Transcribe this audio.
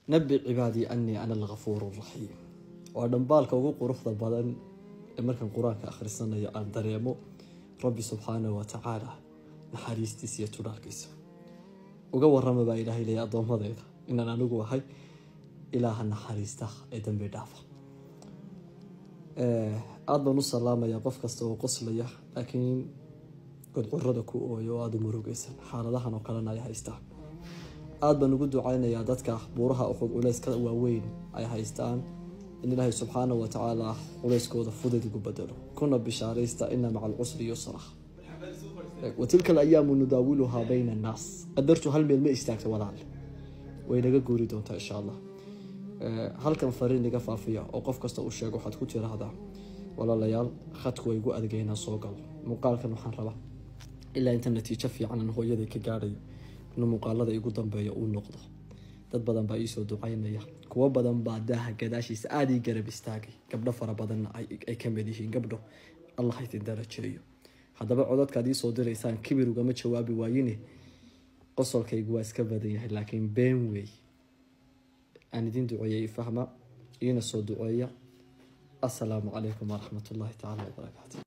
Nabi cibaadii anii ana alghafuur raxiim. Waa dhambaalka ugu quruxda badan ee markaan Qur-aanka akhrisanayo aan dareemo Rabbi subxaanahu watacaala naxariistiisa iyo tudhaalkiisa. Uga warrama baa Ilaahay leeya addoommadeyda inaan anigu ahay Ilaaha naxariista ee dambi dhaafa. Aada baan u salaamayaa qof kasta oo qoslaya laakiin godcurada ku ooyo oo aada u murugeysan xaaladahan oo kalena ay haystaan. Aada baan ugu ducaynayaa dadka buuraha Uxud culeyska waaweyn ay haystaan in Ilaahay subxaanahu watacaala culeyskooda fudud ugu bedelo, kuna bishaaraysta ina maca alcusri yusra wa tilka alayaamu nudaawiluhaa bayna annaas. Qadartu hal meel ma istaagto walaal, way naga guuri doontaa insha Allah. Halkan fariin iga faafiya oo qof kasta uu sheego, waxaad ku tiraahdaa: walaalayaal, khadku way igu adgeynaa soo galo muuqaalkan. Waxaan rabaa ilaa inta natiijo fiican aan hooyaday ka gaadhayo inuu muuqaalada igu dambeeyo uu noqdo. Dad badan baa iisoo ducaynaya, kuwo badan baa daaha gadaashiisa aada ii garab istaagay, gabdho fara badanna ay ka mid yihiin. Gabdho, Allah idin darajeeyo. Haddaba codadkaad iisoo diraysaan kibir ugama jawaabi waayine, qosolkaygu waa iska badan yahay, laakiin been wey. Aan idin duceeyey, fahma, iina soo duceeya. Assalaamu calaykum waraxmat ullahi tacaala wabarakaatu.